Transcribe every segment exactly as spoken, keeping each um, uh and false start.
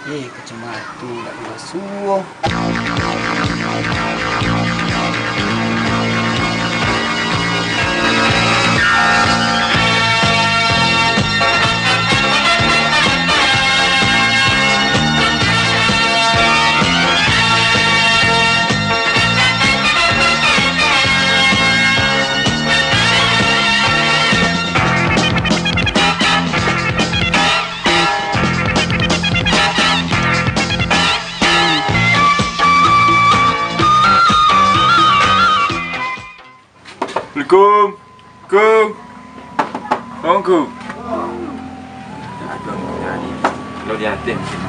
Eh, kacamata ndak dibasuah. Assalamualaikum. Assalamualaikum. Assalamualaikum. Kalau di ateh mungkin.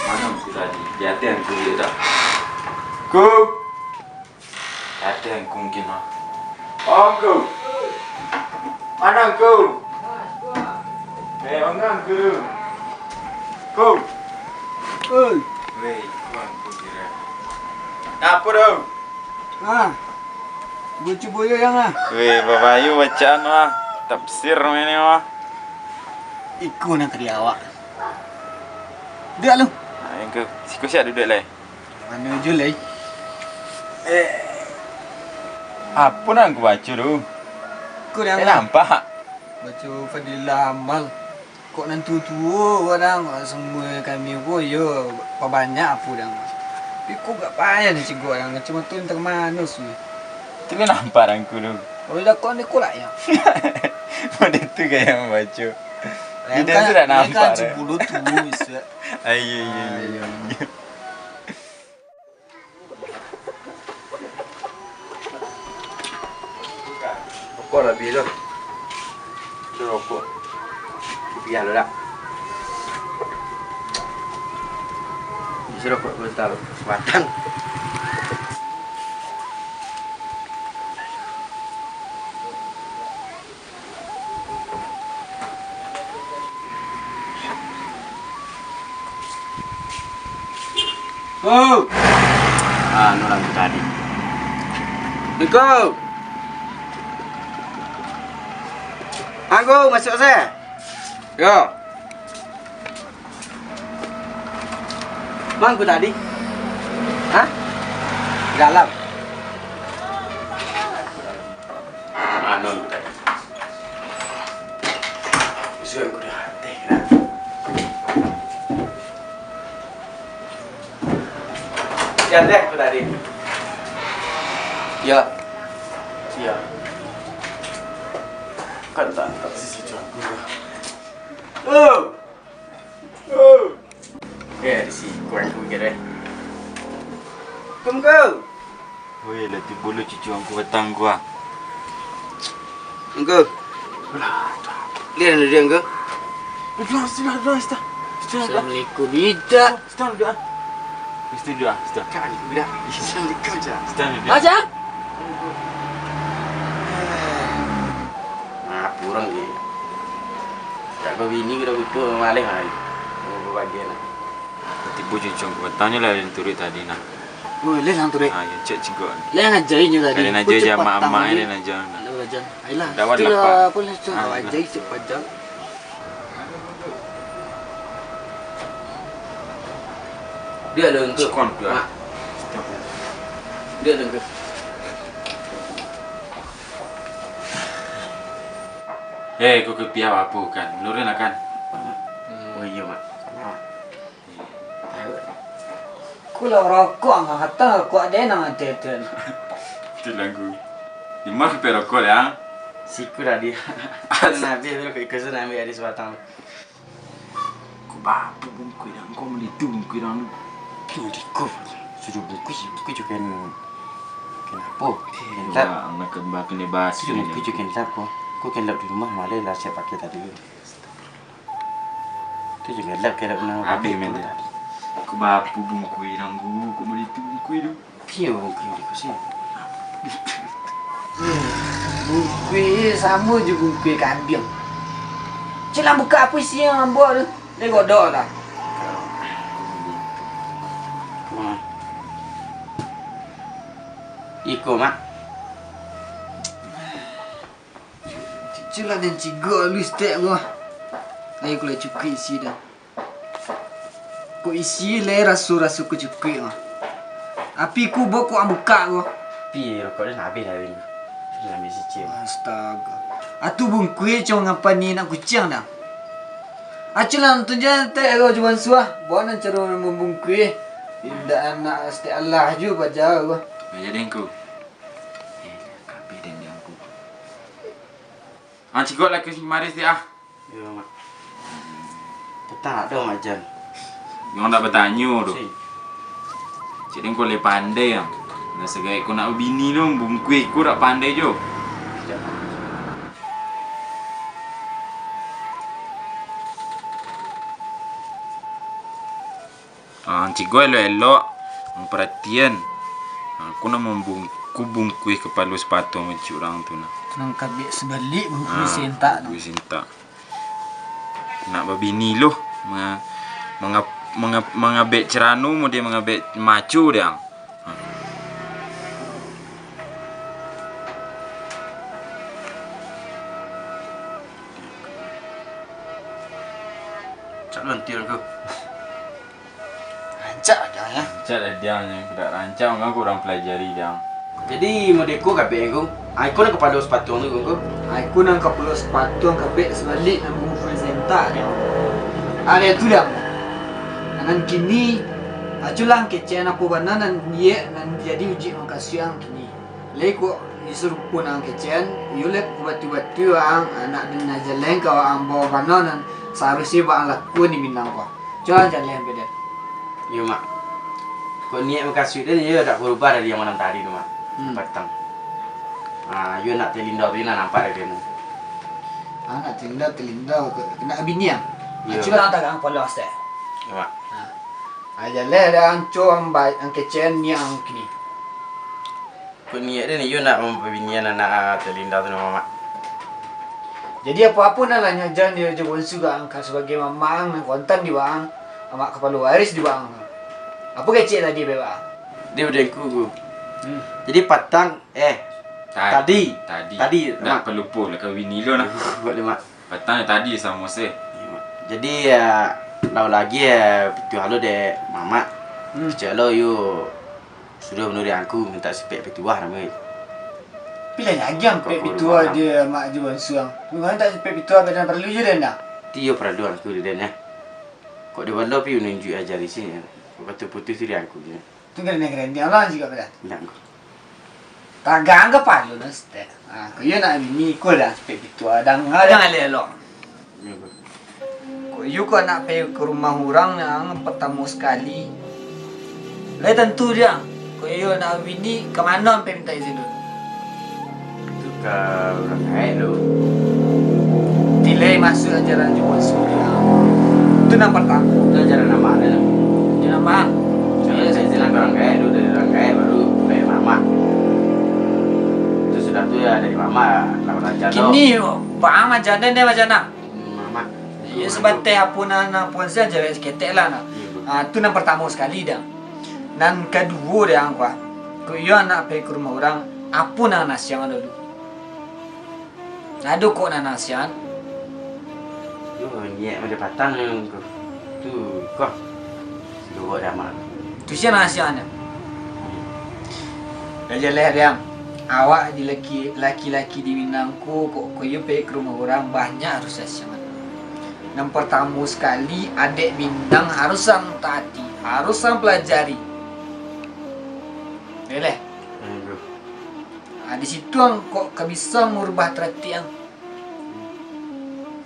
Mana mungkin tadi? Di ateh mungkin dia tak. Assalamualaikum. Di ateh mungkin, ah. Assalamualaikum. Mana mungkin? Eh, mana mungkin? Assalamualaikum. Oi. Weh, Assalamualaikum, Jiran. Apa tu? Ah, baco buku yang ah. Weh, babayu bacaan mah. Tafsir mah ini mah. Iko nan ka di awak. Duduak lu. Ha, yang ke, siko siap duduak lai. Mano jo lai? Eh. Apo nan ku baco tu? Ko nan Eh, nampak. Baco Fadillah Amal. Kok nan tuo-tuo urang, kok samua kami ko, yo, pabanyak apo dang. Tapi ko gak payah ni cigok dang, macam tu nan tamanuih ni. Tu kan nampak dang ku tu. Kalau dah kok ni ko lah, yo. Model tu gaya mambaco. Lain Video kan, tu dah lain nampak kan dah. Cemburu tu, bisa. Ayo, ayo, ayo. Ayo. Rokok lah, Bi, tu. Tu rokok. Rupiah lo dak? Isi rokok tu, sebatang. Oh. Ah, anu lah tu tadi. Assalamualaikum. Angku, masuak se. Yo. Mangku tadi? Hah? Dalam. Anu, sudah ku dah teh lah. Jan deh ku tadi. Ya. Ya. Kan tak, tak sisi cuan ku lah. Oh. Eh, di siko angku kiro. Assalamualaikum, Angku. Weh, lah tibo lo cucu angku batang ko ah. Angku. Alah, dah. Lihat dulu dia, Angku. Duduak, duduak, duduak, duduak. Duduak, duduak. Assalamualaikum, Ida. Duduak, duduak. Duduak, duduak, duduak. Assalamualaikum, Cak. Duduak, duduak. Ah, Cak? Nah, kurang je. Tak babini udah butuh maleh hari. Mau bagian lah. Tibo cucu angku batang nyo lah, den turuik tadi nah. Oh, leh nang turuik. Ah, yo, cek cigok. Leh nang ajain nyo tadi. Kalian aja. Kau je cepat amak-amak tang ni. Kalian aja nah. Dah belajar. Ayolah, dah wan situ lah, lapak. Apa lah tu? Ah, ajain cepat jam. Dia ada untuk. Cikon tu, ah. Mak. Dia ada untuk. Eh, kau kepiah apa kan? Nurun lah kan? Oh, iya, Mak. Ku lah rokok, angah kata rokok deh nang ate tu. Itulah ku. Imah pe rokok ya. Siku tadi. Nabi tu ikut nabi ada sebatang. Ku bapu bungkui dah, kau melitu bungkui dah lu. Kau di kau. Sudah bungkui, bungkui juga kan. Kenapa? Kenapa? Nak kembang kena basi. Sudah bungkui juga kenapa? Kau kenapa di rumah malah lah siap pakai tadi. Tu juga lah kalau nak habis main dia. Aku bapu bungkui nanggu, aku beli tu bungkui tu. Pio bungkui di kursi. Bungkui sama je bungkui kambing. Cik lah buka apa isi yang ambok tu. Dia godok lah. Iko, Mak. Cucu lah dan cigok lu stek gua. Lai ku lah cukuik isi dah. Isi lai raso-raso ko cukuik mah. Api ko bokok ang bukak ko. Pi rokok den abih dah, Win. Den ambiak sicil. Astaga. Atu bungkuih co ngapa ni nak kuciang dah. Aculah nonton je teh ero jo bansuah. Buat nan caro mambungkuih. Indak anak stek Allah ju baja ko. Nah, jadi angku. Eh, kabeh den di angku. Ah, cigok lah ka si Maris dek ah. Iyo, Mak. Patang ado, Mak Jan. Yang nak batanyo tu. Si. Cik Dengko lai pandai yang. Lah sagaik ko nak babini tu, bungkuih ko dak pandai jo. Ah, cigok elok-elok, paratian. Ah, aku nak mambungku-, bungkuih kapalo sapatuang mancik urang tu nah. Nan kabek sabalik bungkuih Ah, sentak tu. Bungkuih sentak. Nak babini loh, ma-, manga-, manga-, mangabek carano, mode mangabek maco dia. Ah. Cak lontir ko. Rancak lah, Dang, ya. Rancak lah, Dang, yang dak rancak, mangko kurang pelajari, Dang. Jadi, mode ko kabek, Angku. Ah, iko nan kapalo sapatuang tu, Angku. Ah, iko nan kapalo sapatuang kabek sabalik nan bungkuih sentak, Dang. Ah, tu, Dang. Nan kini, aculah kecekan apo bana nan iyek nan jadi uji makasuik ang kini. Lai kok disarupo nan kecekan, iyo lai batua-batua ang, anak den aja lai ka ang bao bana nan saharusnyo ba ang lakuan di Minang ko. Cubo jaleh, Beden. Iyo, Mak. Kok niat makasuik den, iyo dak barubah dari yang malam tadi tu, Mak. Hmm. Patang. Ah, iyo nak talindo tu, iyo nak nampak dari den. Ah, nak talindo, talindo. Kok nak bini, ah? Iyo. Cubo ang tagak kapalo, Stek. Iyo, Mak. Ah. Ah, jaleh dah ang co ang ba-, ang kecekan niat ang kini. Kok niat den iyo nak mampabinian anak, ah, talindo tu, Mak. Jadi, apo-apo nan lah nyo aja di Rajo Bonsu ka ang, ka sabagai mamak ang nan kontan di ba ang, amak kapalo waris di ba ang. Apo kecek tadi, Beba? Dia udah ku, ku. Hmm. Jadi, patang, eh, Ta-, tadi. Tadi. Tadi, Mak. Dak palupo lah kawin ni lo nah. Buat dia, Mak. Patang tadi samo se. Jadi, ah, lau lagi, ah, pituah lo dek mamak. Hmm. Kecek lo yo. Sudah manuruik angku, mintak sipek pituah namo. Pilih lagi ang pek pituah dia, Mak Haji Bonsu ang. Mintak sipek pituah, badan paralu je den dah. Ti iyo paralu angku den, eh. Kok di balo pi nunjuak aja di sini. Kok batu putih tu di angku je. Tu keren-keren, di Allah juga pada. Indak angku. Tagang kapalo nah, Stek. Ah, kok iyo nak bini ko dah, sipek pituah, dang. Dang elok-elok. Kok iyo ko nak pai ka rumah urang nan partamo sakali. Lai tantu dia. Kok iyo nak bini, ka mano ampai minta izin dulu? Tu ka urang gaek tu. Tilai masuak ajaran Jumaat Suria. Tu nan partamo. Tu ajaran amak tu. Ajaran amak. Kalau minta izin lah ka urang gaek tu, dari urang gaek baru gaek mamak. Tu sudah tu yo dari mamak lah baraja tu. Kini, baa majan den, den majan nah. Hmm, mamak. Iyo, sabateh apo nan, nan ponsel je, saketek lah nah. Iyo. Ah, tu nan partamo sakali dah. Nan kaduo dah, ang kuah. Kok iyo anak pai ka rumah urang, apo nan nasiang dulu? Ado kok nan nasiang? Yo, niat mode patang ko. Tu, ko. Lurok damak. Tu sia nasiangnyo. Lah jaleh, Dang. Awak di laki, laki-laki di Minang ko, kok, kok iyo pai ka rumah urang, banyak harus nasiangnyo. Nan partamo sakali, adek Minang harus ang taati, harus ang palajari. Jaleh. Aduh. Ah, di situ ang kok ka bisa mangubah taratik ang.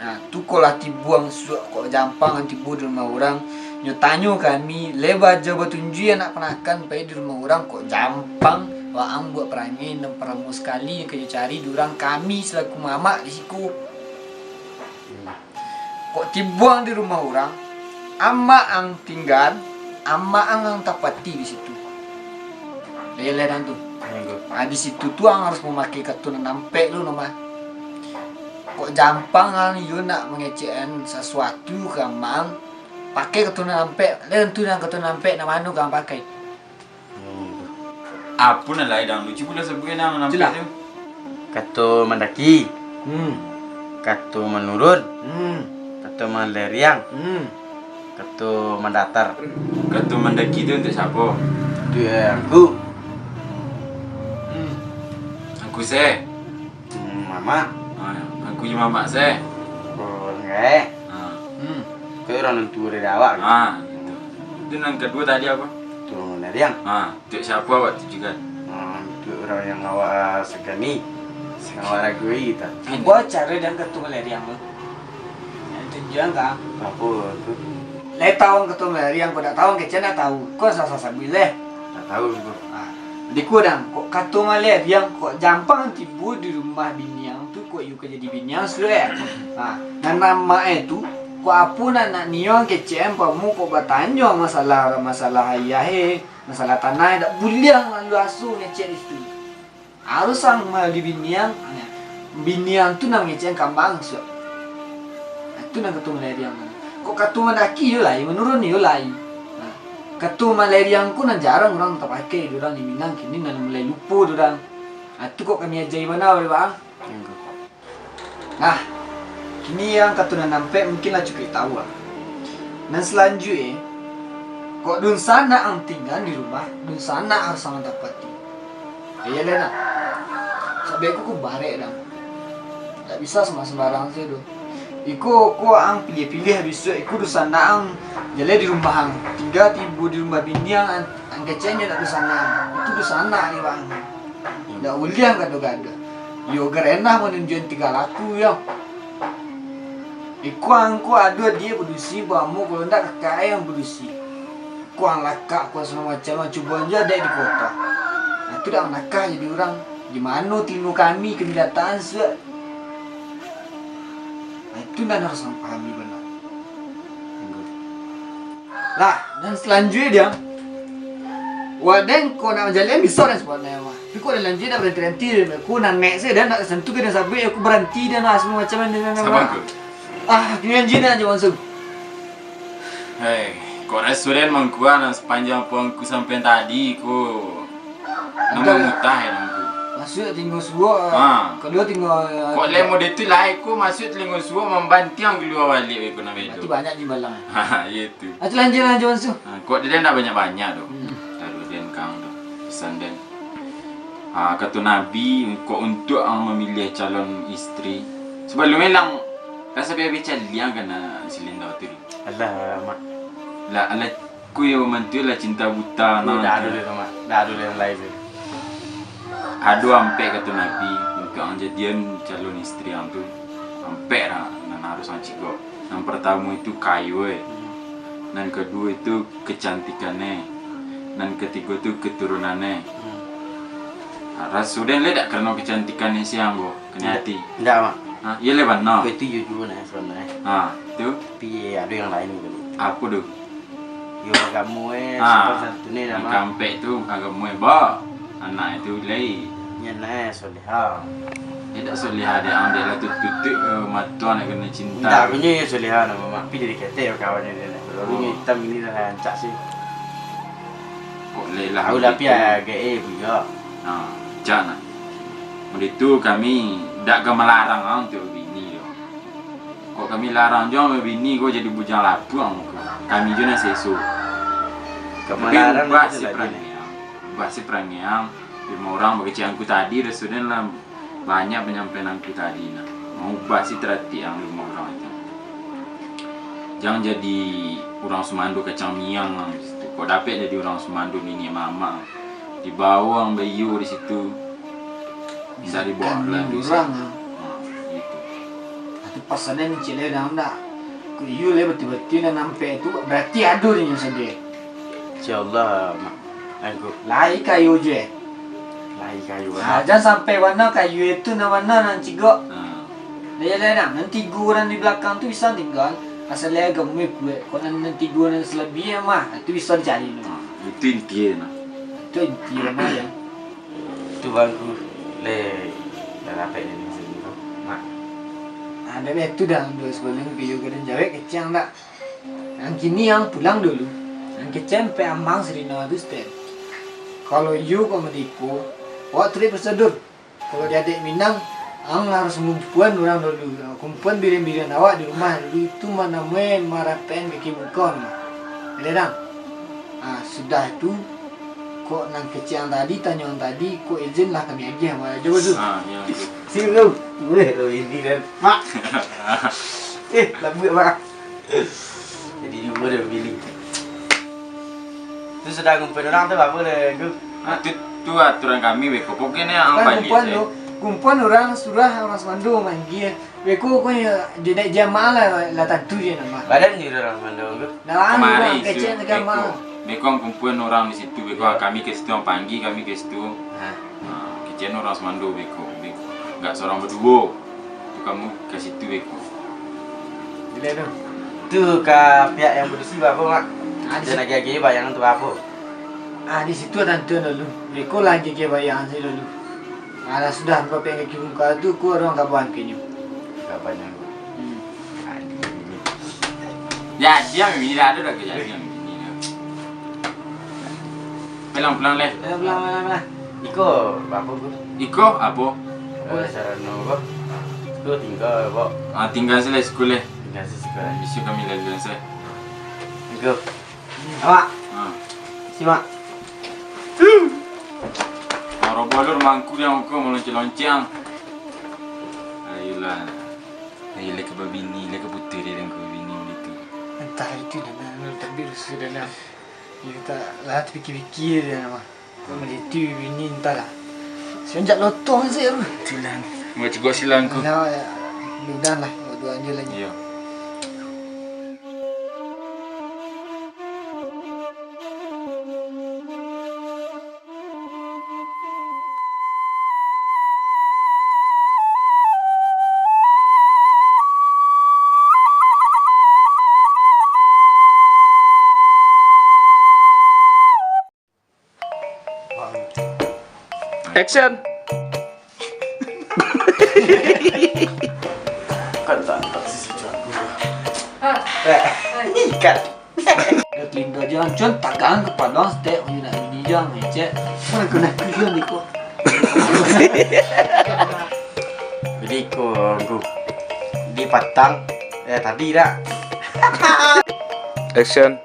Nah, tu kok lah tibo ang suak, kok jampang ang tibo di rumah urang. Nyo tanyo kami, lai baja batunjuik anak panakan pai di rumah urang, kok jampang waang buek parangai nan partamo sakali nan ka nyo cari di urang kami salaku mamak di siko. Kok tibo ang di rumah urang, amak ang tingga, amak ang, ang tapati di situ. Jaleh, Dang, tu. Iyo, Ngku. Ah, di situ tu ang harus mamakai kato nan ampek tu, Noma. Kok jampang ang iyo nak mangecekan sasuatu ka amak ang, pakai kato nan ampek. Jaleh, Dang, tu, nan kato nan ampek, nan mano ka ang pakai? Hmm. Apo nan lai, Dang, tu? Cubolah sabuik, Dang, nan ampek tu. Kato mandaki. Hmm. Kato manurun. Hmm. Kato maleriang. Hmm. Kato mandatar. Kato mandaki tu untuak siapo? Untuak angku. Hmm. Angku se? Hmm, mamak. Ah, angku jo mamak se? Oh, enggak. Ah. Hmm. Kau urang nan tuo dari awak. Ah, gitu. Itu nan kaduo tadi apo? Tulung dari ang. Ah. Untuak siapo awak tu, Jigan? Ah, untuak urang yang awak, ah, sagani, yang awak ragoi tu. Apo caro dek ang kato malariang tu? Yang tujuan ka? Apo tu? Lai tau ang kato malariang, kok dak tau ang kecek dak tau. Kok sasa sabuik leh. Dak tau tu. Ah, di ko dang, kok kato malariang, kok jampang tibo di rumah bini ang tu, kok iyo ka jadi bini ang sudah. Ah, nan amak e tu, kok apo nak, nak nio ang kecek ang pamo kok batanyo masalah, masalah ayah e. Masalah tanah, dak buliah lalu aso ngecek di situ. Harus ang mali biniang, biniang tu nan ngecek kambang suak. Itu nan kato malariang. Kok kato mandaki yo lai, manurun yo lai. Nah, kato malariang ko nan jarang urang tapakai di urang di Minang, kini nan mulai lupo di urang. Nah, tu kok kami ajai bana, Bang. Nah, kini ang kato nan ampek mungkin lah cukuik tahu lah. Nan salanjuik e, kok dunsanak ang tingga di rumah, dunsanak harus ang tapati. Iyo lah nah. Sabab iko ko barek dah. Dak bisa sama sembarang sajo doh. Iko ko ang pilih-pilih bisuak iko dunsanak ang jaleh di rumah ang. Tingga tibo di rumah bini ang, ang kecek nyo dak dunsanak ang. Itu dunsanak ni bang. Dak buliah ang gado-gado. Iyo, garenah manunjuan tingga laku yo. Iko ang ko ado adiak badusi, bamo kalau ndak kakak e yang badusi. Ko ang lakak, ko ang samacam, cubo an jo adaik di kota. Nah, tu dak manakah jadi urang. Di mano tino kami, kami dataan suak. Nah, itu nan harus ang pahami bana. Lah, nan salanjuik dia. Wah, den, kok nak manjalian bisa den sabananyo mah. Tapi kok den lanjuik nak baranti-ranti den. Aku nan nek se, den nak santu ke den sabuik, aku baranti den lah, semua macam den, den, den, Sabar, den. Ku. Ah, kini janji den aja langsung. Hei, kok raso den mangkuan nan sapanjang pangku sampean tadi, ku. Namo mutah ya, nangku. Masuak telingo suok, Ha. Kalua telingo, Kok lai model tu lai, ku masuak telingo suok mambantiang kalua baliak, ku nan bedo. Berarti banyak jimbalang. Ha, iyo tu. Ah, tu lanjut, lanjut langsung. Ha, kok den ndak banyak-banyak tu. Hmm. Taruih den kang tu. Pesan den. Ha, kato Nabi, kok untuak ang mamiliah calon istri. Sabalum e lang, rasa bia-bia caliang kana si Linda tu. Alah, Mak. Lah, alah, ku yo mantu lah cinta buta, Oh, nah, dah tu. Ado deh tu, Mak. Dah ado deh yang lain tu. Ado ampek kato Nabi, untuak ang jadian calon istri ang tu. Ampek lah, nan harus ang cigok. Nan partamo itu kayo, eh. Hmm. Nan kaduo itu kecantikan, eh. Nan katigo tu keturunan, eh. Hmm. Ha, raso den le dak karano kecantikan ni siang ko, kena Ndak, ati. Ndak, Mak. Ha, iyo le bana. Ko itu iyo juo nah sabananyo. Ha, tu. Tapi ado yang lain ko. Apo tu? Iyo agamo, eh, Ha, sopan santun ni, yang Mak. Kaampek tu agamo, eh, ba. Anak itu lai. Nyo nah, Soleha. Indak Soleha dek ang, dek lah tutuik, eh, mato nak kena cinta. Indak, punyo iyo Soleha namo, Mak. Pi jadi ketek kawan ni, dek. Baru Oh. Inyo itam ini dah rancak sih. Kok leh lah Aku dah begitu. Pi agak, eh, buya. Nah, cak nah. Begitu kami dak ka malarang ang untuak babini doh. Kok kami larang jo ang babini ko jadi bujang lapuang ko. Kami jo nan seso. Ka Tapi malarang ubah itu si lagi, perangai ang. Ubah si perangai ang. Limo urang bakecek angku tadi, raso den lah banyak panyampaian angku tadi nah. Maubah si taratik ang limo urang itu. Jan jadi urang sumando kacang miang ang di situ. Kok dapek jadi urang sumando niniak mamak, dibawo ang baiyo di situ. Bisa dibawo Kan lah di urang, situ. Ah. Ha, gitu. Atu pasanan cile dah ndak. Ku iyo le betul-betul nan ampek tu berarti ado di nyo sendiri. Insyaallah, Mak. Angku. Lai kayo je. Lai kayo, Ha, Mak. Jan sampai warna kayo itu nan warna nan cigok. Ha. Dah jalan dah. Nan tigo urang di balakang tu bisa tinggal. Asal lai agamo kuat. Kok nan, nan tigo urang salabiah mah, itu bisa dicari tu. Ha, itu inti nah. Itu inti mah ya. Tu baru le dah dapek jadi macam tu, Mak. Nah, dari itu dah dua sebulan video kadang jawek kecil dah. Nan kini ang pulang dulu. Nan kecek ampek amang Serina tu, Stan. Kalau iyo kok maniko, awak turuik prosedur. Kalau di adaik Minang, Ang harus ngumpuan urang dulu. Kumpuan birian-birian awak di rumah dulu, itu manamuai marampekkan kaki bungkau ni. Ada dang? Ah, sudah tu, kok nan kecek ang tadi, tanyo ang tadi, kok izin lah kami agiah, Mak. Coba tu. Ah, ya, tu. Sini tu. Weh, lo ini kan. Mak. Eh, labuak, Mak. Jadi, cubo deh pilih. Tu sudah ngumpuan urang tu, apo deh, Gu? Ah, tu, tu aturan kami, beko. Pokoknya ang Kan balik kumpuan je. tu, kumpuan urang surah urang sumando manggia. Beko ko yo, dia naik jamaah lah, lah tantu je nama. Badan je urang sumando, Gu. Nah, anu, Kamari urang tu, kecek beko. Agama. Beko ang kumpuan urang di situ, beko. Ya. Kami ke situ, ang panggia kami ke situ. Ha. Ha, kecek urang sumando, beko. Beko. Enggak seorang berdua. Tu kamu ka situ beko. Bila tu? Tu ka pihak yang badusi baapo, Mak? Ah, di Dan si- lagi-lagi bayangan tu baapo? Ah, di situ tantu dulu. Beko lagi ke bayangan si dulu. Alah sudah, bapak yang kaki bungkau tu, ku orang kabuan kenyo. Kabuan yang Hmm. Jadi, yang ini dah ada dah kejadian ini dah. Pulang, pulang, leh. Pulang, pulang, pulang, pulang. Iko, apo, Gu? Iko, apo? Eh, sarano, Gu. Iko tingga, Gu. Ah, tingga sih, leh, sekolah. Tingga sih, sekolah. Bisa kami lalu, sih. Iko. Awak. Ah. Simak. Maro bolor mangku dia, muka melonceng-lonceng. Ayolah. Ayolah, ka babini, lah ka putuih dia dengan ka babini baitu. Antah itu dah, dah, dah, tapi sudah lah. Dia tak lah terpikir-pikir dia mah. Kau baitu bini, antahlah. Semenjak lotong sih, Ru. Silang. Mau cegok silang ku. Nah, ya. Mudah lah, dua-dua aja lah. Iya. Action. Kan tak, tak sisi jago. Eh, ikan. Dah telinga je, Cun, tagang kepala, stek, nak ini je, ngecek. Mana kena kena ni kok. Jadi ko, ko. Di patang, eh, tadi dah. Action.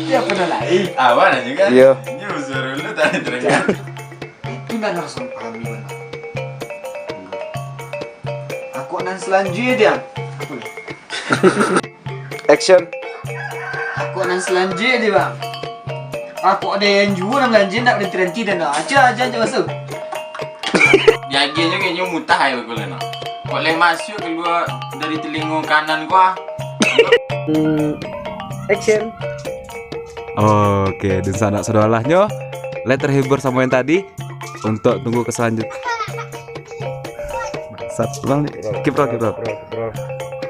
Dia pernah lari. Awak lah juga. Iya. Ini unsur dulu tadi terdengar. Itu nan harus kamu pahami, Wan. Aku nan selanjutnya dia. Action. Aku nan selanjutnya dia, Bang. Aku ada yang jual nan lanjut nak berhenti dan aja aja aja masuk. Diagiah nyo kayaknyo mutah ai bakulah no. Kok lai masuak kalua dari talingo kanan ko ah. Hmm, action. Oke, dunsanak saudarahnyo, lai terhibur samo yang tadi. Untuk tunggu ke selanjut. Sat, ulang ni. Keep roll, keep roll.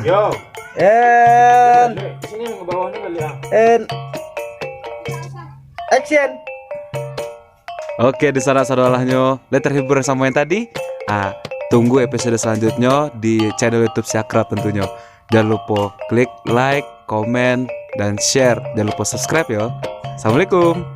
Yo. And Sini ke bawah ni balik ah. And action. Oke, dunsanak saudarahnyo, lai terhibur samo yang tadi. Ah, tunggu episode selanjutnyo di channel YouTube Si Akrab tentunyo. Jangan lupa klik like, komen, dan share. Jangan lupa subscribe yo. Assalamualaikum.